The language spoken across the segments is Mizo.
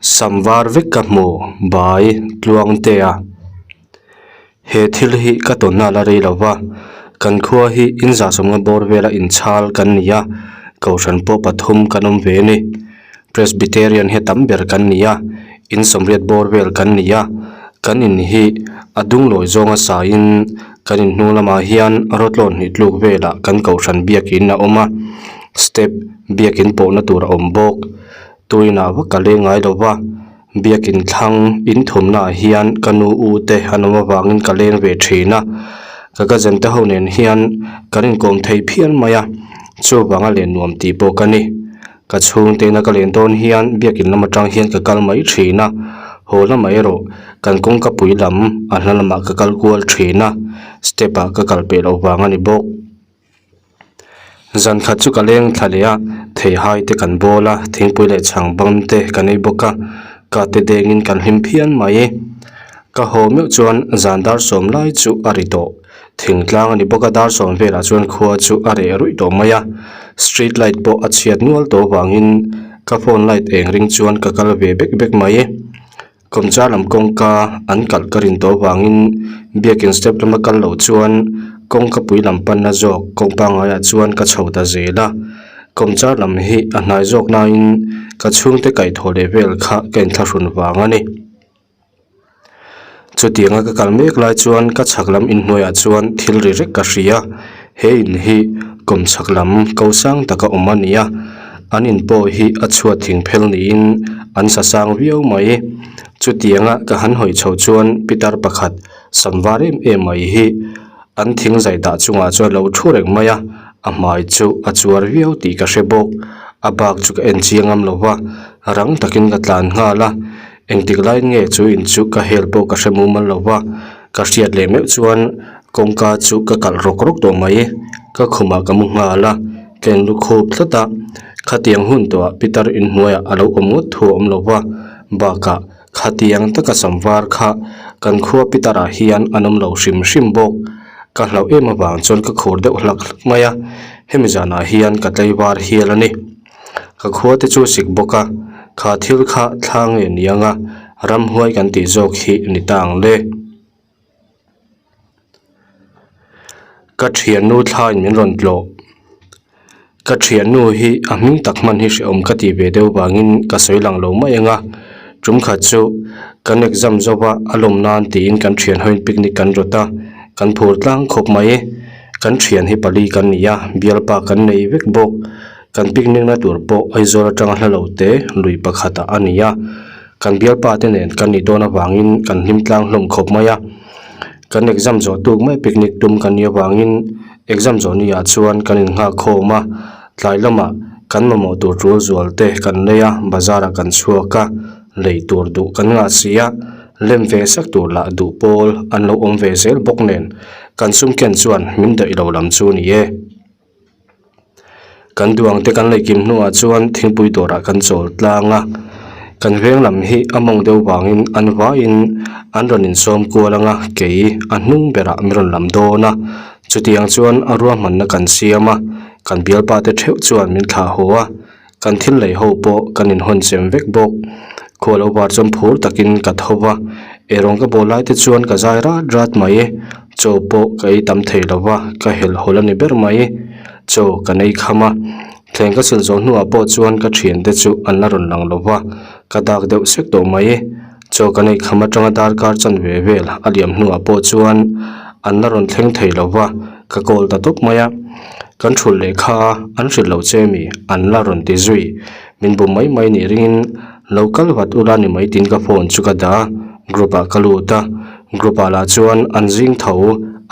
Sam var vek ka hmu bai Tluangtea. He thil hi ka tawnna la rei lo va, kan khua hi in zahsawmna bawr vela inchhal kan ni a, kohhran pawh pathum kan awm ve a ni. Presbyterian hi a tam ber kan ni a, in sawmriat bawr vel kan ni a, kan in hi a dunglawi zawnga saiin kan in hnung lamah hian rawtlawn hnih tluk velah kan kohhran biakin a awm a, step biakin pawhna tur a awm bawk. Tuinah vak ka leng ngai lo va, biakin thlang in thumnaah hian ka nu u te an awm avangin ka leng ve thin a, ka cousin te ho nen hian kan inkawm thei phian mai a, chuvanga len nuam tih pawh ka ni. Ka chhungte ina ka len dawn hian biakin lam atang hian ka kal mai thin a, haw lamah erawh kan kawngka pui lam a hla lamah ka kal kual thin a, step ah ka kal peh loh vang a ni bawk. Zan khat chu ka leng thla leh a, theihai te kan bawl a, thingpui leh chhang bang te kan ei bawk a, ka te dengin kan hlim phian mai. Ka haw meuh chuan zan dar sawm lai chu a ri tawh. Thingtlang a ni bawk a, dar sawm velah chuan khua chu a reh ruih tawh mai a, street light pawh a chhiat nual tawh avangin ka phone light eng ring chuan ka kal ve bek bek mai. Kawmchar lam kawngka an kalh ka rin tawh avangin biakin step lama kal loh chuan kawngka pui lam panna zawk kawng pangaiah chuan ka chho ta zel a. Kawmchar lam hi a hnai zawk laiin ka chhungte kaihthawh leh vel kha ka inthlahrun vang a ni. Chutianga ka kal mek lai chuan ka chhak lam inhnuaiah chuan thil ri rek ka hria. He in hi kawmchhak lam ko sang taka awm a ni a, an in pawh hi a chhuat thing phel niin an sa sang viau mai. Chutianga ka han hawi chho chuan pitar pakhat sam var em em mai hi an thing zai dah chungah chuan a lo thu reng mai a, a hmai chu a chuar viau tih ka hre bawk. A bak chu ka en chiang ngam lo va, rang takin ka tlan nghal a, engtik laiin nge chu in chu ka hel pawh ka hre mumal lo va, ka hriat leh meuh chuan Kawngka chu ka kalh rawk rawk tawh mai, ka khumah ka mu nghal a, ka in lu khup tlat a, khatiang hun tawhah pitar inhnuaiah a lo awm ngawt thu a awm lo va, bakah khatiang taka sam var kha kan khua pitarah hian an awm lo hrim hrim bawk, ka hlauh em avang chuan ka khur deuh hlak hlak mai a, hemi zanah hian ka tlaivar hial a ni. Ka khua te chu sik bawk a, kha thil kha thla nge niang a, ramhuai kan tih zawk hi ni ta ang le. Ka thiannu thlain min rawn tlawh. Ka thiannu hi a hming tak hman hi hrehawm ka tih ve deuh vangin ka sawi lang lo mai ang a. Tum khat chu kan exam zawva a lawm nan tiin kan thian hoin picnic kan rawt a, kan phur tlang khawp mai. Kan thian hi pali kan ni a, bialpa kan nei vek bawk. Kan picnic na tur pawh Aizawl atanga hla lo te lui pakhatah a ni a. Kan bialpa te nen kan nih dawn avangin kan hlim tlang hlawm khawp mai a. Kan exam zawh tuk mai picnic tum kan nih avangin exam zawh ni ah chuan kan innghak khawm a. Tlai lamah kan mamawh tur tul zual te kan lei a, bazar ah kan chhuak a, lei tur duh kan ngah si a, lem ve sak tur lah duh pawl an lo awm ve zel bawk nen kan sum ken chuan min daih lo lam chu ni e. Kan duang te kan lei kim hnuah chuan thingpui dawrah kan chawl tlang a, kan veng lam hi a mawng deuh vangin an vaiin an rawn insawm kual ang a, kei a hnung berah min rawn lam dawn a, chutiang chuan a ruahmanna kan siam a, kan bialpa te theuh chuan min thlah haw a, kan thil lei ho pawh kan inhawn chem vek bawk. Khual lo var chuan phur takin ka tho va, eirawng ka bawl lai te chuan ka zai rat rat mai. Chaw pawh ka ei tam thei lo va, ka helh hawl a ni ber mai. Chaw kan ei kham a, thleng ka sil zawh hnuah pawh chuan ka thiante chu an la rawn lang lo va, ka dak deuh sek tawh mai. Chaw kan ei kham atanga darkar chanve vel a liam hnuah pawh chuan an la rawn thleng thei lo va, ka call ta tawp mai a. Kan thulh leh kha an hrilh loh che mi an la rawn ti zui. Min bum mai mai nih ringin lo kal vat ula ni mai tiin ka phone chu ka dah a, group ah ka lut a, group ah lah chuan an zing tho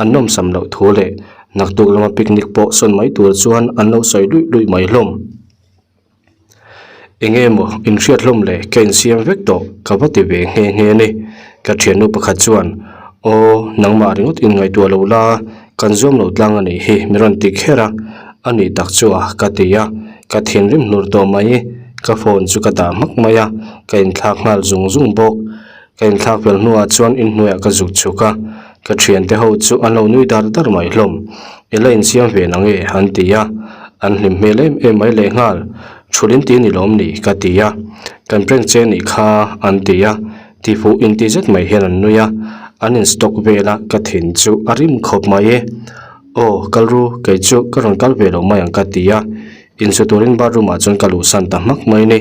an nawmsam loh thu leh naktuk lama picnic pawh sawn mai tur chuan an lo sawi luih luih mai hlawm. Enge maw inhriat hlawm le ka insiam vek tawh ka va ti ve nghe nghe a ni. Ka thiannu pakhat chuan Aw nangmah ringawt inngaihtuah lo la kan zuam lo tlang a nih hi min rawn ti kher a, a nih tak chu a ka ti a, ka thinrim hlur tawh mai, ka phone chu ka dah hmak mai a, ka inthlak nghal zung zung bawk. Ka inthlak fel hnuah chuan inhnuaiah ka zuk chhuk a, ka thiante ho chu an lo nui dar dar mai hlawm. I la insiam ve nang e an ti a, an hlim hmel em em mai lehnghal. Thulin ti ni lawm ni ka ti a. Kan prank che nih kha an ti a, tifuh inti zet mai hian an nui a, an in stock vel a ka thin chu a rim khawp mai e. Aw kal ru kei chu ka rawn kal ve lo mai ang ka ti a, insu turin bathroom ah chuan ka luhsan ta hmak mai ni.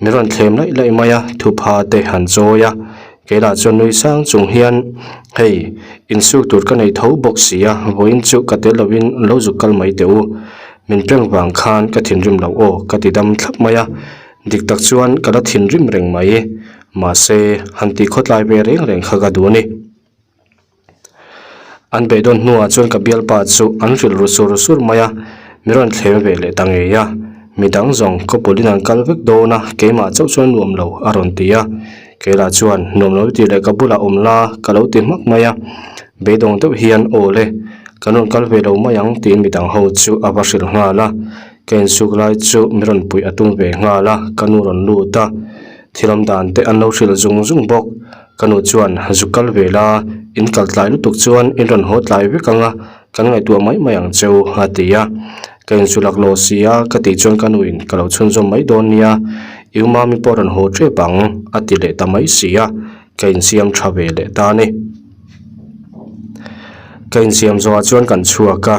Min rawn thlem laih laih mai a, thupha te han chawi a, kei lah chuan nui sang chung hian hei insuk tur ka nei tho bawk si a, vawiin chu ka tel lovin lo zuk kal mai teh u. Min prank vang khan ka thinrim loh aw ka ti dam thlap mai a. Dik tak chuan ka la thinrim reng mai, mahse han tih khawtlai ve reng reng kha ka duh a ni. An beidawn hnuah chuan ka bialpa chu an hrilh ru sur sur mai a, mi rawn thleng ve leh ta ngei a, midang zawng khawpawlhin an kal vek dawn a, keimah chauh chuan nuam lo a rawn ti a, kei lah chuan nuam lo tih leh ka bulah awm la ka lo ti hmak mai a, beidawng deuh hian aw le, kan rawn kal ve lo mai ang tiin midang ho chu a va hrilh nghal a. Ka insuk lai chu mi rawn puih a tum ve nghal a, ka nu rawn lut a, thil awm dan te an lo hrilh zung zung bawk. Ka nu chuan zu kal ve la, in kal tlai lutuk chuan in rawn haw tlai vek ang a, kan ngaihtuah mai mai ang cheu a ti a. Ka insu laklawh si a, ka tih chuan ka nuin ka lo chhunzawm mai dawn nia, i u mami pawh rawn haw tep ang a ti leh ta mai si a, ka insiam tha ve leh ta a ni. Ka insiam zawhah chuan kan chhuak a,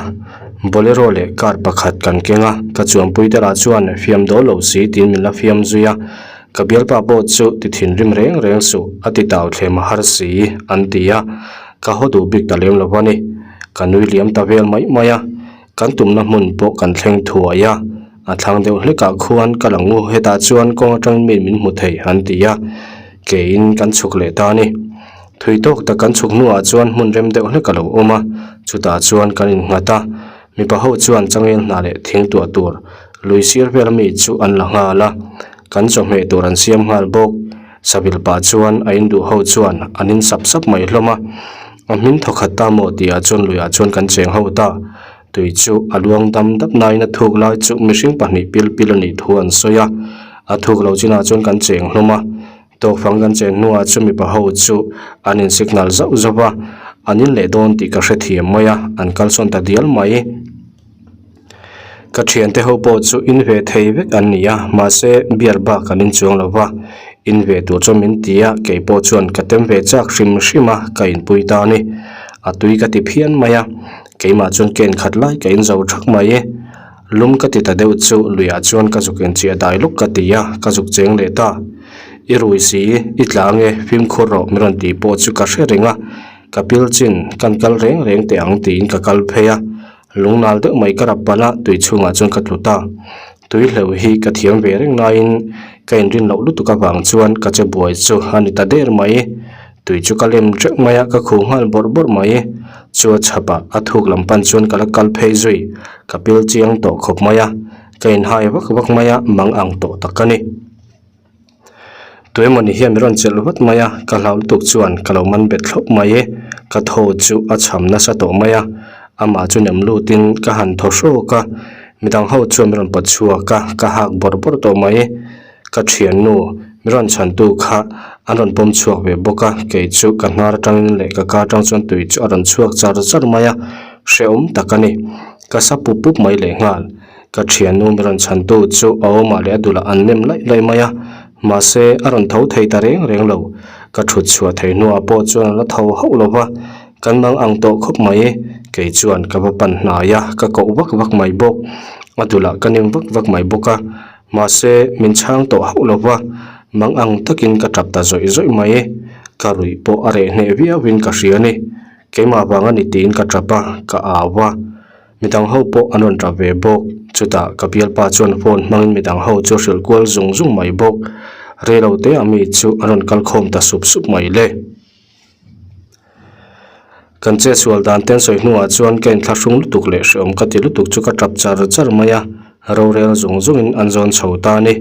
bolero leh car pakhat kan keng a, ka chuanpui te lah chuan fiam dawl lo si tiin min la fiam zui a, ka bialpa pawh chu ti thinrim reng reng suh a ti tau thlem a har si an ti a, ka haw duh bik ta lem lo a ni, ka nui liam ta vel mai mai a, kan tumna hmun pawh kan thleng thuai a, a thlang deuh hlekah khuan ka lang u hetah chuan kawng atangin mi min hmu thei an ti a, keiin kan chhuk leh ta a ni. Thui tawk tak kan chhuk hnuah chuan hmun rem deuh hlek a lo awm a, chutah chuan kan innghat a, mipa ho chuan changel hna leh thing tuah tur lui sir vel ami chu an la nghal a, kan chawhmeh tur an siam nghal bawk. Savil pah chuan a induh ho chuan an in sap sap mai hlawm a, a hmin thaw khat ta maw tihah chuan luiah chuan kan cheng ho ta. Tui chu a luang dam dap nain a thuk lai chu mihring pahnih pil pil a nih thu an sawi a, a thuk lo chinah chuan kan cheng hlawm a. Tawkfang kan chen hnuah chu mipa ho chu an in signal zauh zauh a, an in leh dawn tih ka hrethiam mai a, an kalsawn ta dial mai. Ka thiante ho pawh chu in ve thei vek an ni a, mahse beer bak an in chuang lo va, in ve tur chuan min ti a, kei pawh chuan ka tem ve chak hrim hrim a, ka inpui ta a ni. A tui ka ti phian mai a, keimah chuan ken khat lai ka in zo thak mai e. Lum ka ti ta deuh chu luiah chuan ka zuk inchiah dai lawk ka ti a, ka zuk cheng leh ta. I rui si, i tla ange, fimkhur rawh min rawn tih pawh chu ka hre reng a, ka pil chin kan kal reng reng teh ang tiin ka kal phei a, lungnal deuh mai ka rap palh a, tui chhungah chuan ka tlu ta. Tui hleuh hi ka thiam ve reng laiin ka inrin loh lutuk avang chuan ka che buai chu a ni ta der mai. Tui chu ka lem teuh mai a, ka khuh nghal bawrh bawrh mai. Chu a chhap a, a thuk lam pan chuan ka la kal phei zui. Ka pil chiang tawh khawp mai a, ka inhai vak vak mai a, mang ang tawh tak a ni. Tuemawni hian min rawn chelh vat mai a, ka hlau lutuk chuan ka lo man bet thlawp mai. Ka thaw chu a chham nasa tawh mai a, amah chu nem lutin ka han thaw hrawk a, midang ho chuan min rawn pawt chhuak a, ka hak bawrh bawrh tawh mai. Ka thiannu mi rawn chhantu kha an rawn pawm chhuak ve bawk a, kei chu ka hnar atangin leh ka ka atang chuan tui chu a rawn chhuak char char mai a, hrehawm tak a ni. Ka sa pup pup mai lehnghal. Ka thiannu mi rawn chhantu chu a awmah leh a dulah an nem laih laih mai a, mahse a rawn tho thei ta reng reng lo. Ka thut chhuah thei hnuah pawh chuan a la tho hauh lo va, kan mang ang tawh khawp mai. Kei chuan ka va pan hnai a, ka koh vak vak mai bawk. A dulah ka nem vak vak mai bawk a. Mahse, min chhang tawh hauh lo va, mang ang takin ka tap ta zawih zawih mai. Ka ruih pawh a reh hneh viauin ka hria a ni. Keimah vang a ni tiin ka tap a, ka au a. Midang ho pawh an rawn tap ve bawk. Chutah ka bialpa chuan phone hmangin midang ho chu hrilh kual zung zung mai bawk. Reilo te a mi chu an rawn kal khawm ta sup sup mai le. Kan chetsual dan te an sawi hnuah chuan ka inthlahrung lutuk leh hreawm ka ti lutuk chu ka tap char char mai a, rorel zung zungin an zawn chho ta a ni.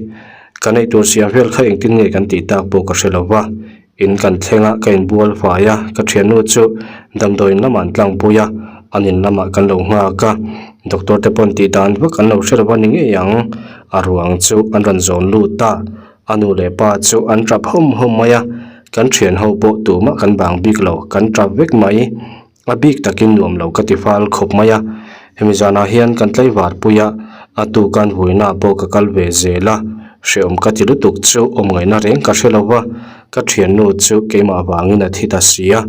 Kan eitur siam vel kha engtin nge kan tih tak pawh ka hre lo va, in kan thleng a, ka inbual fai a, ka thiannu chu damdawiin lamah an tlangpui a, an in lamah kan lo nghak a, doctor te pawn tih dan vak an lo hre lo va ni ngei ang, a ruang chu an rawn zawn lut ta. A nu leh pa chu an tap hawm hawm mai a, kan thian ho pawh tumah kan bang bik lo, kan tap vek mai. A bik takin nuam lo ka ti fal khawp mai a, hemi zanah hian kan tlaivar pui a, a tukan vuina pawh ka kal ve zel a. Hrehawm ka ti lutuk chu awm ngaihna reng ka hre lo va, ka thiannu chu keimah vangin a thi ta si a,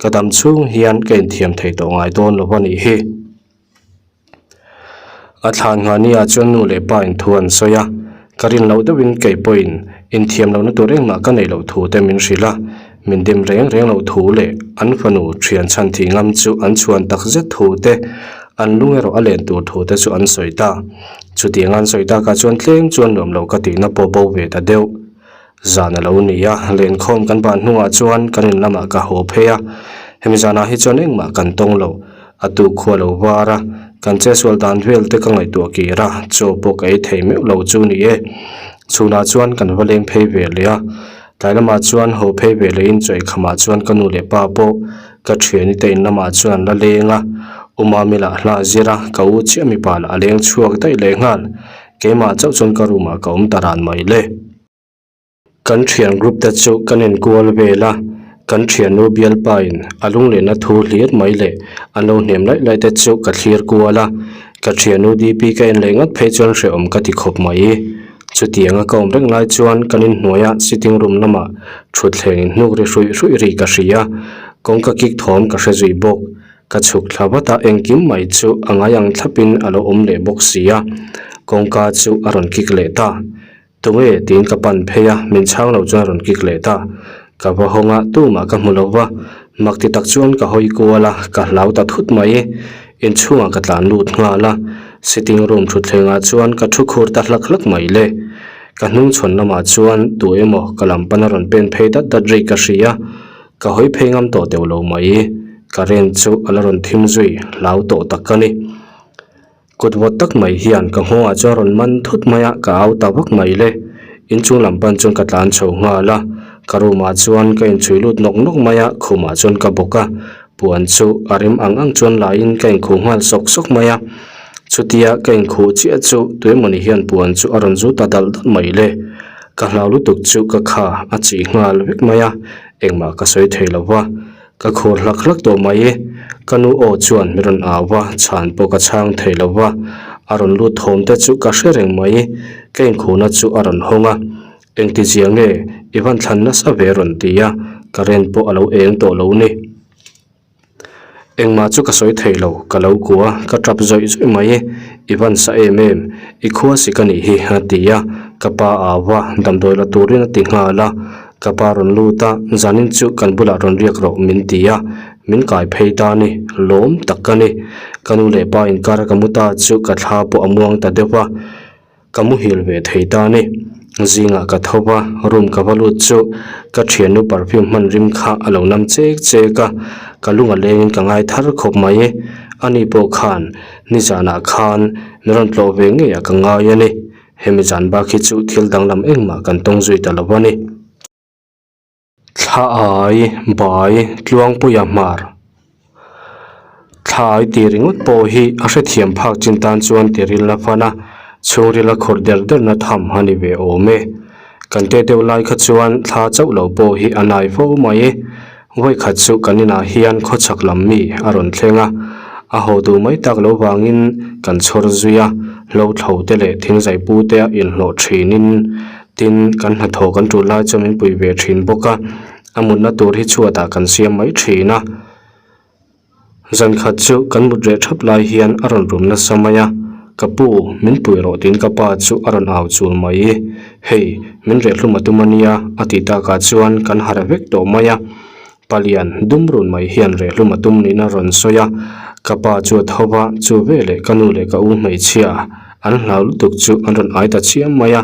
ka dam chhung hian ka inthiam thei tawh ngai dawn lo a nih hi. A thlan nghahni-ah chuan nu leh pa in thu an sawi a, ka rin loh deuhin kei pawhin inthiam lohna tur engmah ka neih loh thu te min hrilh a, min dim reng reng loh thu leh an fanu thian chhan thih ngam chu an chhuan tak zet thu te, an lung erawh a len tur thu te chu an sawi ta. Chutiang an sawi takah chuan tlem chuan nuam lo ka tihna pawh bo ve ta deuh. Zan a lo ni a, lenkhawm kan ban hnungah chuan kan in lamah ka haw phei a, hemi zanah hi chuan engmah kan tawng lo. A tuk khua lo var a, kan chesual dan vel te ka ngaihtuah kir a, chaw pawh ka ei thei meuh lo chu ni e. Chhunah chuan kan va leng phei ve leh a, tlai lamah chuan haw phei ve lehin chaw eikhamah chuan ka nu leh pa pawh ka thiani te in lamah chuan an la leng a, U Mami lah hla a zir a, ka u chiah mipa lah a leng chhuak daih leh nghal. Keimah chauh chuan ka room ah ka awm ta ran mai le. Kan thian group te chu kan inkual vel a, kan thiannu bialpa in a lunglehna thu hlir mai leh an lo hnem laih laih te chu ka thlir kual a, ka thiannu DP ka en leh ngawt phei chuan hrehawm ka ti khawp mai. Chutianga ka awm reng lai chuan kan inhnuaia sitting room lamah thutthleng in hnuk ri hruih hruih ri ka hria, kawngka kik thawm ka hre zui bawk. Ka chhuk thla vat a, engkim mai chu a ngai ang thlapin a lo awm leh bawk si a, kawngka chu a rawn kik leh ta. Tunge? tiin ka pan phei a, min chhang lo chuan a rawn kik leh ta. Ka va hawng a, tumah ka hmu lo va, mak ti tak chuan ka hawi kual a, ka hlau ta thut mai. Inchhungah ka tlan lut nghal a, sitting room thutthlengah chuan ka thu khur ta hlak hlak mai le. Ka hnung chhawn lamah chuan tu emaw ka lam pan a rawn pen phei dat dat ri ka hria. Ka hawi phei ngam tawh teuh lo mai. Current chu a la rawn thim zui hlau tawh tak ka ni. Kut vawt tak mai hian ka nghawngah chuan rawn man thut mai a, ka au ta vak mai le. Inchung lam pan chuan ka tlan chho nghal a, ka room ah chuan ka inchhui lut nawk nawk mai a, khumah chuan ka bawk a, puan chu a rem ang ang chuan laiin ka inkhuh nghal sawk sawk mai a. Chutia ka inkhuh chiah chu tuemawni hian puan chu a rawn zu ta dalh dalh mai le. Ka hlau lutuk chu ka kha a chih nghal vek mai a, engmah ka sawi thei lo va. Ka khur hlak hlak tawh mai e. Ka nu aw chuan min rawn au va, chhan pawh ka chhang thei lo va. A rawn lut thawm te chu ka hre reng mai. Ka inkhuhna chu a rawn hawng a. Engti zia nge i van thlan nasa ve rawn ti a, current pawh a lo eng tawh lo ni. Engmah chu ka sawi thei lo, ka lo kua, ka tap zawih zawih mai e. I van sa em em, i khua si ka nih hi a ti a, ka pa au va, damdawi la turin a ti nghal a. Ka pa rawn lut a, zanin chu kan bulah rawn riak rawh min ti a, min kai phei ta a ni, lawm tak ka ni. Ka nu leh pa inkar ka mu ta chu ka thla pawh a muang ta deuh a, ka muhil ve thei ta a ni. Zingah ka tho va, room ka va lut chu ka thiannu perfume hman rim kha a lo nam chek chek a, ka lung a lengin ka ngai thar khawp mai. Ani pawh khan nizanah khan min rawn tlawh ve ngei a ka ngai a ni. Hemi zan bak hi chu thil danglam engmah kan tawng zui ta lo a ni. Thla ai, bai, Tluangpuia hmar. Thla ai tih ringawt pawh hi a hrethiam phak chin tan chuan tiril a fan a, chhungril a khawrh der derna tham a ni ve awm e. Kan te deuh lai kha chuan thla chauh lo pawh hi a nai fo mai. Vawikhat chu kan inah hian khawchhak lam mi a rawn thleng a, a haw duh mai tak lo vangin kan chhawr zui a, hlo thlo te leh thingzai pu te a inhlawh thinin tin kan hnathawh kan tul lai chuan min pui ve thin bawk a, a mutna tur hi chhuatah kan siam mai thin a. Zankhat chu kan mut reh thap lai hian a rawn rum nasa mai a, Ka pu, min pui rawh tiin ka pa chu a rawn au chul mai. Hei, min reh hlum a tum a nia a tih takah chuan kan harh vek tawh mai a. Palian dum run mai hian reh hlum a tum niin a rawn sawi a, ka pa chu a tho va, chu veleh ka nu leh ka u hmeichhia an hlau lutuk chu an rawn ai ta chiam mai a.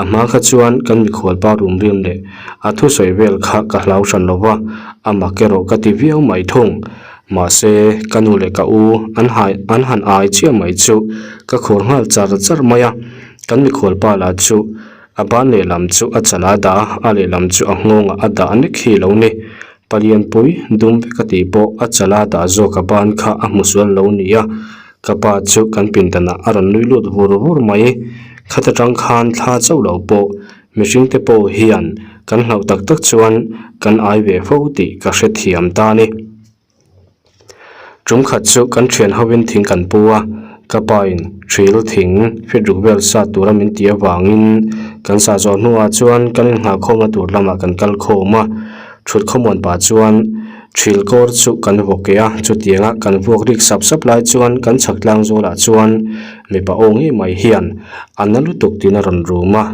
A hma kha chuan kan mikhual pa rum rim leh a thusawi vel kha ka hlau hran lo va, a mak erawh ka ti viau mai thung. Mahse, ka nu leh ka u an hai an han ai chiah mai chu ka khur nghal char char mai a, kan mikhual pa lah chu a ban lehlam chu a chal a dah a, a lehlam chu a nghawngah a dah nek hi lo ni. Palianpui dum vek a tih pawh a chal a dah zawk a ban kha a hmu sual lo ni a, ka pa chu kan pindanah a rawn nui lut vur vur mai. Khata tang khan thla chauh lo pawh mihring te pawh hian kan hlauh tak tak chuan kan ai ve fo tih ka hrethiam ta a ni. Tum khat chu kan thian hovin thing kan pu a, ka pa in Hril thing feet ruk vel sat tura min tih avangin kan sah zawh hnuah chuan kan inghah khawmna tur lamah kan kal khawm a, thut khawmuan pah chuan hril kawr chu kan vaw keh a, chutianga kan vuak rik sap sap lai chuan kan chhak tlang zawlah chuan mipa aw ngei mai hian a na lutuk tiin a rawn rum a,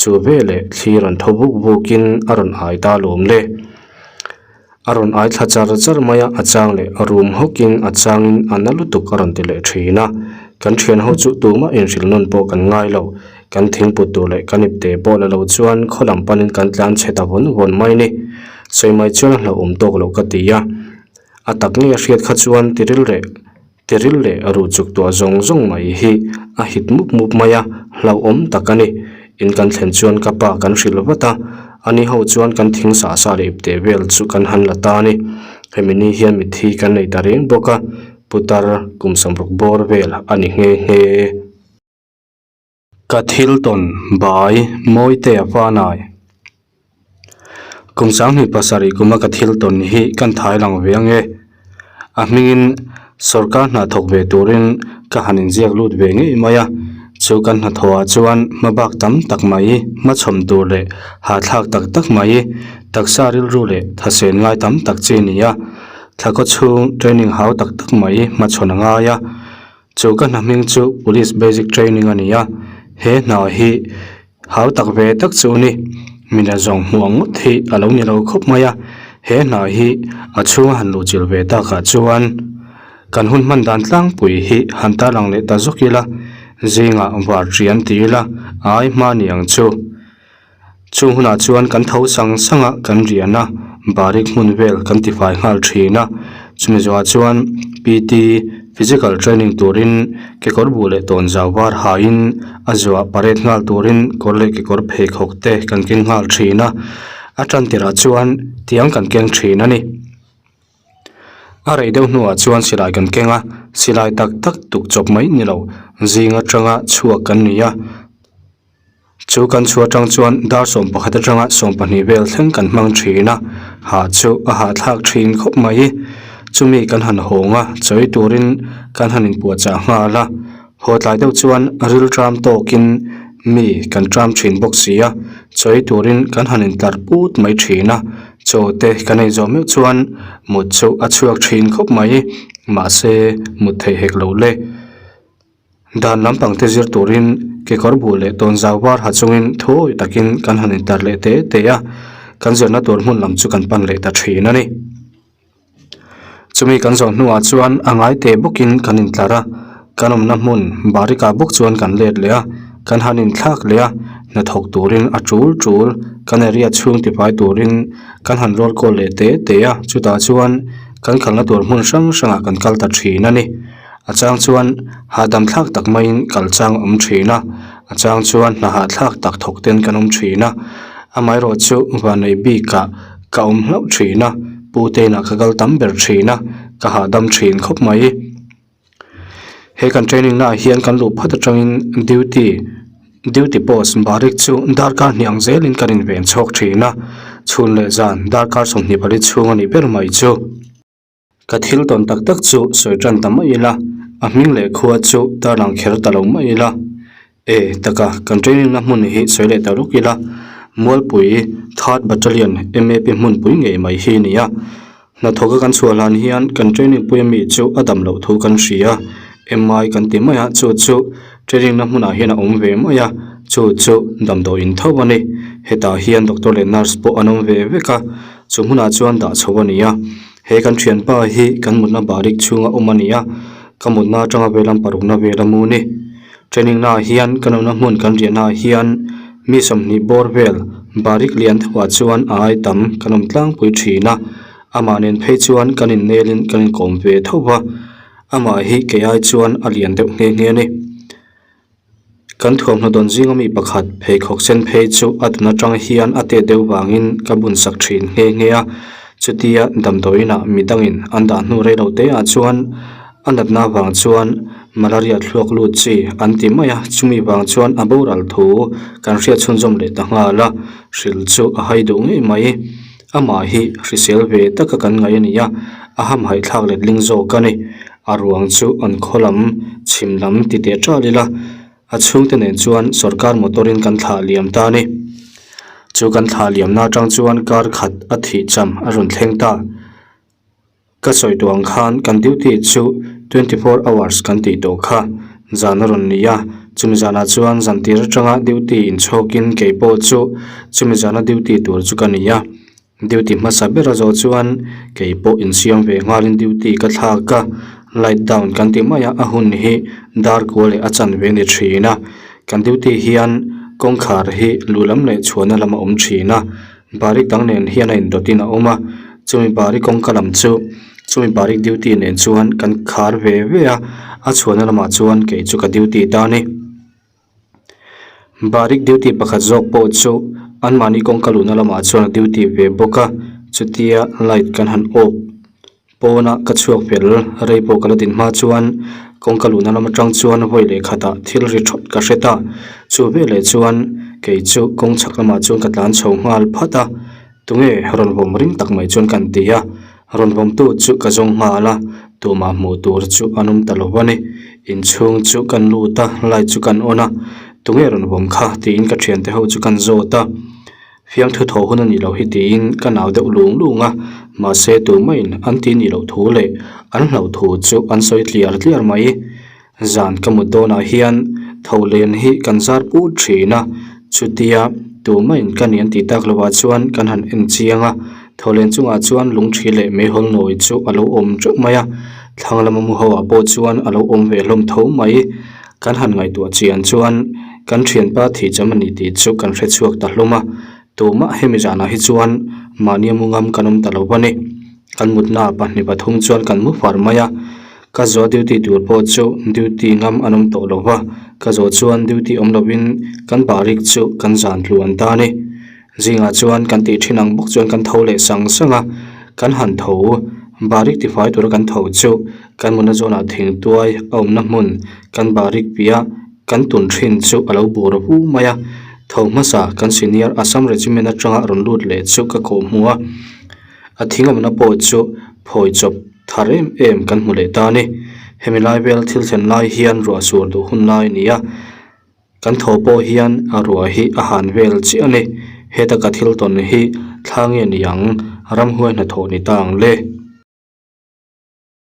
chu veleh thli rawn thaw buk bukin a rawn ai ta lawm le. A rawn ai thla char char mai a, a chang leh a rum hawkin a changin a na lutuk a rawn ti leh thin a. Kan thian ho chu tumah inhrilh nawn pawh kan ngai lo. Kan thingput tur leh kan ipte pawh la lo chuan khaw lam panin kan tlan chhe ta vawn vawn mai ni. Sawi mai chuan a hlauhawm tawk loh ka ti a. A tak ngei a hriat kha chuan tiril reh. Tiril leh ruh chuk tuah zawng zawng mai hi a hit mup mup mai a, hlauhawm tak a ni. In kan thlen chuan ka pa kan hrilh vat a, ani ho chuan kan thing sah sah leh ipte vel chu kan han la ta a ni. Hemi ni hian mitthi kan nei ta reng bawk a, putar kum sawmruk bawr vel a ni nghe nghe. Ka thil tawn bai Mawitea Fanai Kum sanghnih pasarih kuma ka thil tawn hi kan thai lang ve ange. A hmingin sorkar hna thawk ve turin ka han inziak lut ve ngei mai a, chu kan hnathawhah chuan hmabak tam tak mai hmachhawm tur leh hahthlak tak tak mai taksa rilru leh thasen ngai tam tak chi a ni a, thla khaw chhung training hau tak tak mai hmachhawn a ngai a. Chu ka hna hming chu Police Basic Training a ni a, he hna hi hau tak ve tak chu ni. Mina zawng hmuh ang ngawt hi a lo ni lo khawp mai a, he hna hi a chhunga han luhchilh ve takah chuan kan hun hman dan tlangpui hi han tarlang leh ta zawk ila, zingah var ṭi an ti ila a ai hma ni ang chu. Chung hunah chuan kan tho sang sang a, kan rian a, barik hmun vel kan tifai nghal thin a. Chumi zawhah chuan PT, physical training turin kekawr buh leh tawnzau var hain a zuah parade nghal turin kawr leh kekawr pheikhawk te kan keng nghal thin a. A tan tirah chuan tiang kan keng thin a ni. A rei deuh hnuah chuan silai kan keng a, silai tak tak tuk chawp mai ni lo, zing atanga chhuak kan ni a. Chu kan chhuah atang chuan dar 11 atanga 12 vel thleng kan hmang thin a, hah chu a hahthlak thin khawp mai. Chumi kan han hawng a, chawi turin kan han inpuahchah nghal a, haw tlai deuh chuan ril tram tawkin mi kan tram thin bawk si a, chawi turin kan han intlar put mai thin a, chaw te kan ei zawh meuh chuan mut chu a chhuak thin khawp mai, mahse mut theih hek lo le. Dan lampang te zir turin kekawr buh leh tawnzau var ha chungin thuawi takin kan han intar leh te te a, kan zirna tur hmun lam chu kan pan leh ta thin a ni. Chumi kan zawh hnuah chuan a ngai teh bawkin kan intlar a, kan awmna hmun barikah bawk chuan kan let leh a, kan han inthlak leh a, hnathawk turin a tul tul kan area chhung tifai turin kan han roll call leh te te a, chutah chuan kan khalna tur hmun hrang hrangah kan kal ta thin a ni. A chang chuan hahdam thlak tak maiin kal chang a awm thin a, a chang chuan hna hahthlak tak thawk ten kan awm thin a, amaherawhchu vanneih bikah ka awm hlauh thin a, pu te inah ka kal tam ber thin a, ka hahdam thin khawp mai. He kan training naah hian kan luh phat atangin duty duty post barik chu darkar hnih ang zelin kan inven chhawk thin a, chhun leh zan darkar 24 chhung a nih ber mai chu. Ka thil tawn tak tak chu sawi tan ta mai ila, a hming leh khua chu tarlang kher ta lo mai ila. E, taka, kan training na hmun hi sawi leh ta ruk ila, Mualpui Third Battalion MAP hmunpui ngei mai hi a ni a. Hnathawka kan chhuah hlan hian kan training puia mi chu a dam loh thu kan hria, MI kan ti mai a, chu chu training na hmunah hian a awm ve mai a, chu chu damdawiin tho a ni. Hetah hian doctor leh nurse pawh an awm ve vek a, chu hmunah chuan dah chho a ni a. He kan thianpa hi kan mutna barik chhunga awm a ni a, ka mutna atanga velam parukna vel a mu ni. Training naah hian kan awmna hmun kan riahnaah hian mi 20 bawr vel barik lian deuhah chuan a ai tam kan awm tlangpui thin a, amah nen phei chuan kan innelin kan inkawm ve tho va, amah hi kei ai chuan a lian deuh nghe nghe a ni. Kan thuamhnaw dawn zinga mi pakhat pheikhawk sen phei chu a dun atang hian a tet deuh vangin ka bun sak thin nghe nghe a, chutia damdawiinah midangin an dah hnu rei lo te ah chuan a natna vang chuan malaria thluak lut chi an ti mai a, chumi vang chuan a boral thu kan hriat chhunzawm leh ta nghal a, hril chu a hai duh ngei mai. Amah hi hrisel ve taka kan ngaih a ni a, a hamhaih thlak letling zawk a ni. A ruang chu an khaw lam chhim lam ti teh ṭal ila a chhungte nen chuan sorkar motor in kan thlah liam ta a ni. Chu kan thlah liamna atang chuan kar khat a thih cham a rawn thleng ta. Ka sawi tawh ang khan kan duty chu 24 hours kan tih tawh kha zan a rawn ni a, chumi zanah chuan zan tir atanga duty inchhawkin kei pawh chu chumi zana duty tur chu ka ni a. Duty hmasa ber a zawh chuan kei pawh insiam ve nghalin duty ka thlak a, light down kan ti mai a, a hun hi dar kua leh a chanve a ni thin a, kan duty hian kawngkhar hi lu lam leh chhuahna lam a awm thin a, barik dang nen hian a indawtin a awm a, chumi barik kawngka lam chu chumi barik duty nen chuan kan khar ve ve a, a chhuahna lamah chuan kei chu ka duty ta a ni. Barik duty pakhat zawk pawh chu anmahni kawngka luhna lamah chuan a duty ve bawk a chutia light kan han off pawna ka chhuak fel rei pawh ka la din hma chuan kawngka luhna lam atang chuan vawi leh khatah thil ri thawt ka hre ta chu veleh chuan kei chu kawng chhak lamah chuan ka tlan chho nghal phat a tunge rawn vawm ring tak mai chuan kan ti a. Rawn vawmtu chu ka zawng nghal a, tumah hmuh tur chu an awm ta lo a ni. Inchhung chu kan lut a, light chu kan on a, tunge rawn vawm kha tiin ka thiante ho chu kan zawt a. Fiamthu thaw hun a nih loh hi tiin ka nau deuh lung lung a, mahse tumah-in an ti nih loh thu leh an hlauh thu chu an sawi tliar tliar mai. Zan ka mut dawnah hian tho len hi kan zar put thin a, chutia tumah-in ka ni an tih tak lovah chuan kan han en chiang a, tho len chungah chuan lungthi leh meihawl nawi chu a lo awm teuh mai a, thlang lama mu ho ah pawh chuan a lo awm ve hlawm tho mai. Kan han ngaihtuah chian chuan kan thianpa thih cham a ni tih chu kan hre chhuak ta hlawm a, tumah hemi zanah hi chuan mahnia mu ngam kan awm ta lo a ni. Kan mutna pahnih pathum chuan kan mu far mai a. Ka zawh duty tur pawh chu duty ngam an awm tawh lo va, ka zawh chuan duty awm lovin kan barik chu kan zan tlu an ta a ni. Zingah chuan kan tih thin ang bawk chuan kan tho leh sang sang a, kan han tho. Barik tifai tura kan tho chu kan mutna zawnah thingtuai a awmna hmun kan barik piah kan tun thin chu a lo bur hu mai a. Tho hmasa kan senior Assam Regiment atanga rawn lut leh chu ka kawh hmu a. A thing awmna pawh chu phawi chawp thar em em kan hmu leh ta a ni. Hemi lai vel thil thlen lai hian ruah sur duh hun lai a ni a, kan thaw pawh hian a ruah hi a han vel chiah a ni. Heta ka thil tawn hi thla nge ni ang, ramhuai hnathawh ni ta ang le.